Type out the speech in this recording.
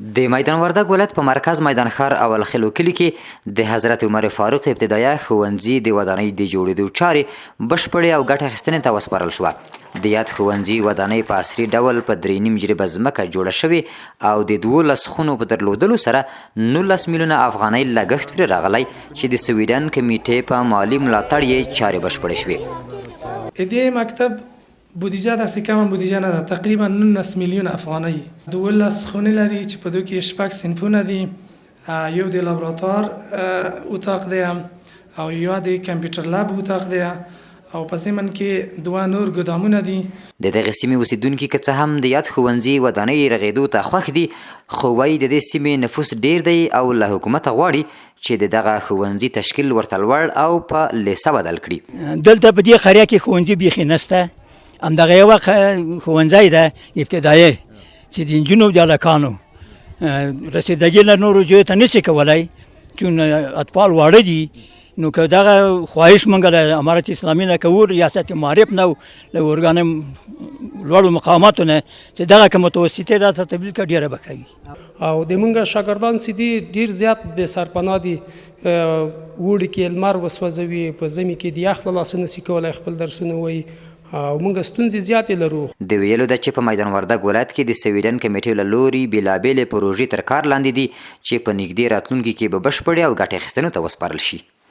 د میدان وردګ ولایت په مرکز میدان ښار او الخیلو کلي کې د حضرت عمر فاروق ابتدایه ښوونځي د ودانۍ د جوړېدو چارې بشپړې او ګټه اخیستنې ته وسپارل شوه. د یاد ښوونځي ودانۍ په عصري ډول په 3.5 جریبه ځمکه جوړه شوې او د 12 خونو په درلودلو سره 19 میلیونه افغانۍ لګښت پرې راغلی چې د سویډن کمیټې په مالي ملاتړ یې چارې بشپړې شوې. دې مکتب بودیجه داسې کمه بودیجه نه ده، تقریبا 19 میلیون افغانۍ. 12 خونې لري چې په دوی کې شپږ صنفونه دي، یو د لابراتوار اتاق دی او یو د کمپیوټر لب اتاق دی او په ضمن کې دوه نور ګدامونه دي. د دغې سیمې اوسېدونکي که څه هم د یاد ښوونځي ودانۍ رغېدو ته خوښ دي، خو وايي د دې سیمې نفوس ډېر دی او له حکومته غواړي چې د دغه ښوونځي تشکیل ورته لوړ او په لیسه بدل کړي. دلته په دې قریه کې ښوونځي بیخي نشته، همدغه یوه ښوونځی ده ابتدایي چې د نجونو او د هلکانو رسیدګي له نورو ځایو ته نشي کولی، چون اطفال واړه دي. نو که دغه خواهش مونږ له امارت اسلامي نه کوو، ریاست معارف نه، له ارګان لوړو مقاماتو نه، چې دغه که متوسطې راته تبدیل کړه ډېره به ښه وي. او د مونږ شاګردان چې دي ډېر زیات بې سرپناه دي، اوړي کې لمر وسوځوي، په ژمي کې د یخ له لاسه نشي کولی خپل درسونه ووایي او مونږ ستونزې زیاتې لرو. د ویلو ده چې په میدان وردګ ولایت کې د سویډن کمېټې له لوري بېلابېلې پروژې تر کار لاندې دي چې په نږدې راتلونکي کې به بشپړې او ګټې اخیستنو ته وسپارل شي.